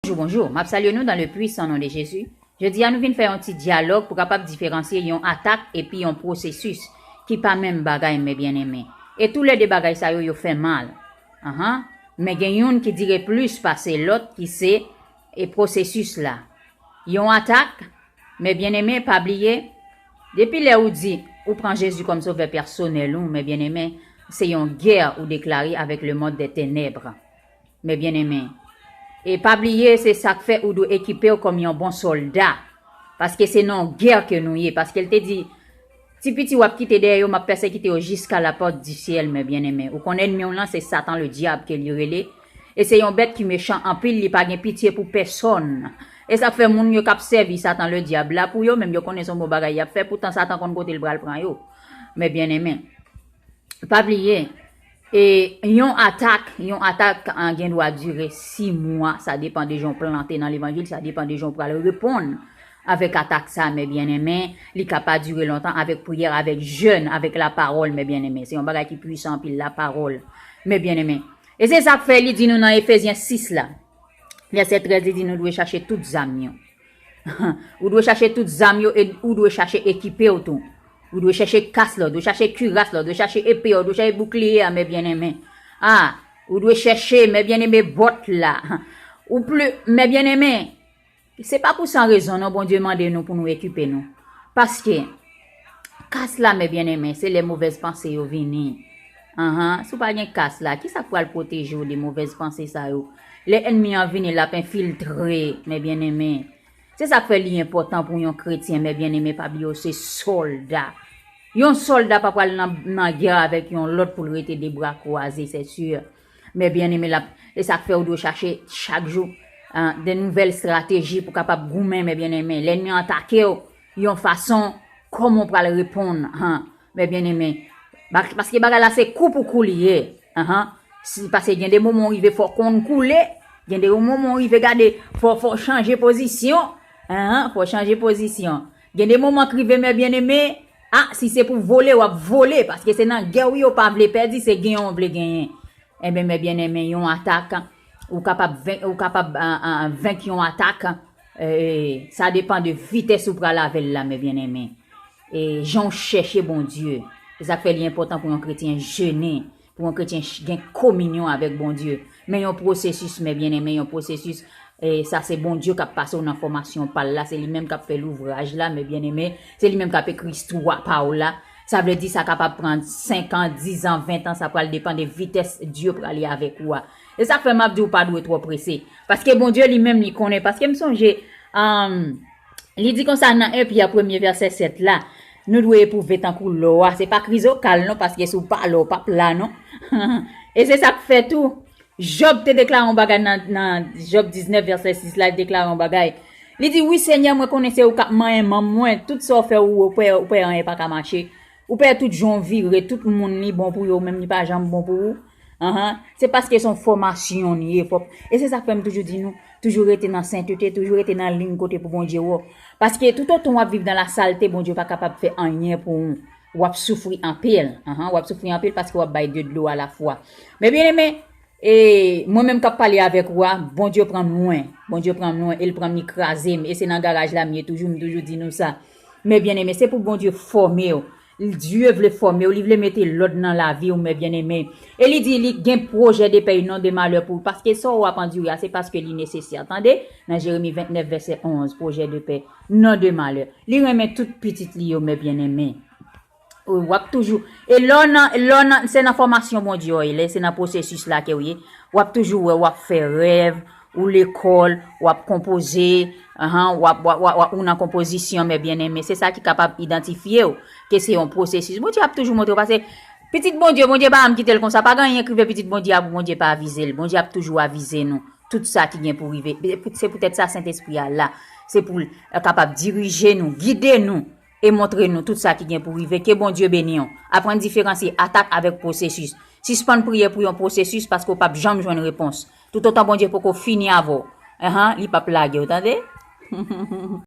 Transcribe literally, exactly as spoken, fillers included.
Bonjou, bonjou. M ap salye nou dans le puissant nom de Jésus. Jodi a nou vin fè yon ti dyalòg pou kapab diferansye yon atak epi yon pwosesis ki pa menm bagay, mè byeneme. E toulède bagay sa yo, yo fè mal. Anhan. Men gen youn ki dire plis pase lòt, ki se e pwosesis la. Yon atak, mè byeneme, pa bliye, depi lè ou di ou pran Jezi kòm sovè pèsonèl ou, mè byeneme, se yon gè ou deklare avèk le monde des ténèbres. Mè byeneme, e pa bliye, se sa k fè ou dwe ekipe w kòm yon bon sòlda. Paske se nan yon gè ke nou ye. Paske l te di, ti piti w ap kite dèyè yo, m ap pèsekite yo jiska la pòt di syèl, mè byeneme. Ou konn ènmi w lan, se Satan le dyab ke li rele. E se yon bèt ki mechan anpil, li pa gen pitye pou pèsòn. E sa k fè moun yo k ap sèvi Satan le dyab la, pou yo menm, yo konnen se yon bon bagay y ap fè, poutan Satan konn kote l pral pran yo. Mè byeneme, pa bliye, e yon atak, yon atak, ah, gen dwa dire sis mwa, sa depann de jan w plante nan levanjil, sa depann de jan w pral reponn avèk atak sa, mè byeneme. Li ka pa dire lontan, avèk priyè, avèk jèn, avèk lapawòl, mè byeneme. Se yon bagay ki pwisan anpil, lapawòl, mè byeneme. E se sa k fè li di nou nan Efezyen sis la, vèsè trèz, li di nou dwe chache tout zam yo. Ou dwe chache tout zam yo e ou dwe chache ekipe w tou. Ou dwe chèche kas la, ou dwe chache kiras la, ou dwe chache epe a, ou dwe chache boukliye a, mè byeneme. Ah, ou dwe chèche, mè byeneme, bòt la. Ou pli, mè byeneme, se pa pou san rezon non Bondye mande nou pou nou ekipe nou. Paske kas la, mè byeneme, se lè movèz panse yo vini. Anhan, si w pa gen kas la, kisa k pral pwoteje w de movèz panse sa yo? Lè ènmi an vini, l ap enfiltre, mè byeneme. Se sa k fè li enpòtan pou yon kretyen, mè byeneme, pa bliye w se sòlda. Yon sòlda pa pral nan, nan gè avèk yon lòt pou l rete de bra kwaze, c'est sûr. Mè byeneme, l ap, e sa k fè ou dwe chache chak jou, ah, de nouvèl estrateji pou kapab goumen, mè byeneme. Lènmi an atake w yon fason, kòman w pral reponn, han, mè byeneme. Ba-, paske bagay la se kou pou kou li ye. Anhan. Si, paske gen de moman w rive fò w konn koule, gen de moman w rive gade fò, fò w chanje pozisyon. Anhan, fò w chanje pozisyon. Gen de moman k rive, mè byeneme, ah, si se pou vole, w ap vole, paske se nan gè w ye, w pa vle pèdi, se genyen w vle genyen. Enben, mè byeneme, yon atak, ou kapab ven-, ou kapab, ah, ah, venk yon atak, eh, sa depann de vitès ou pral avè l la, mè byeneme. E jan w chèche Bondye. Se sa k fè li enpòtan pou yon kretyen jene, pou yon kretyen ch-, gen kominyon avèk Bondye. Men yon pwosesis, mè byeneme, yon pwosesis, e sa se Bondye k ap pase w nan fòmasyon pa l la, se li menm k ap fè louvraj la, mè byeneme, se li menm k ap ekri istwa pa w la. Sa vle di sa kapab pran senk an, diz an, ven an, sa pral depann de vitès Dye prale avèk ou a. E sa k fè m ap di w pa dwe twò prese. Paske Bondye li menm li konnen. Paske m sonje, um, li di konsa nan en Pyè premye vèsè sèt la, nou dwe epwouve tankou lò a. Se pa krizokal non, paske si w pa lò, w p ap la non. E se sa k fè tou, Jòb te deklare yon bagay nan, nan Jòb diznèf vèsè sis la, li deklare yon bagay. Li di, wi, Senyè, mwen konnen se ou k ap manyen manm mwen. Tout sa w fè, ou, ou pè, ou pè anyen pa ka mache. Ou pè tout jan w vire, tout moun li bon pou yo, menm li pa janm bon pou ou. Anhan. Se paske se yon fòmasyon li ye. Fò, e se sa k fè m toujou di nou, toujou rete nan sentete, toujou rete nan liy kote pou Bondye wè w. Paske toutotan w ap viv nan lasalte, Bondye pa kapab fè anyen pou ou. W ap soufri anpil. Anhan, w ap soufri anpil paske w ap bay de dlo a la fwa. Men byeneme, e mwen menm k ap pale avèk ou a, Bondye pran m lwen. Bondye pran m lwen e l pran m, li kraze m. E se nan garaj la m ye toujou, m toujou di nou sa. Men byeneme, se pou Bondye fòme w. Dye vle fòme w, li vle mete lòd nan lavi w, men byeneme. E li di li gen pwojè de pè e non de malè pou ou, paske sa w ap andire a, se paske li nesesè. Tande, nan Jeremi vennèf vèsè onz, pwojè de pè, non de malè. Li renmen tout pitit li yo, men byeneme. W ap toujou, e lè w nan, lè w nan, se nan fòmasyon Bondye w ye, lè se nan pwosesis la ke w ye, w ap toujou wè, w ap fè rèv, ou lekòl, w ap konpoze, anhan, w ap, w ap, w ap, w ap, ou nan konpozisyon, men byeneme, se sa ki kapab idantifye w ke se yon pwosesis. Bondye ap toujou montre w, paske pitit Bondye, Bondye pa janm kite l konsa, pa gen anyen k rive pitit Bondye a pou Bondye pa avize l. Bondye ap toujou avize nou tout sa ki gen pou rive. Se poutèt sa Sentespri a la. Se pou l kapab dirije nou, gide nou e montre nou tout sa ki gen pou rive. Ke Bondye beni w. Aprann diferansye atak avèk pwosesis. Sispann priye pou yon pwosesis paske w p ap janm jwenn repons. Toutotan Bondye poko fini avè w, enhen, li p ap lage w, tande?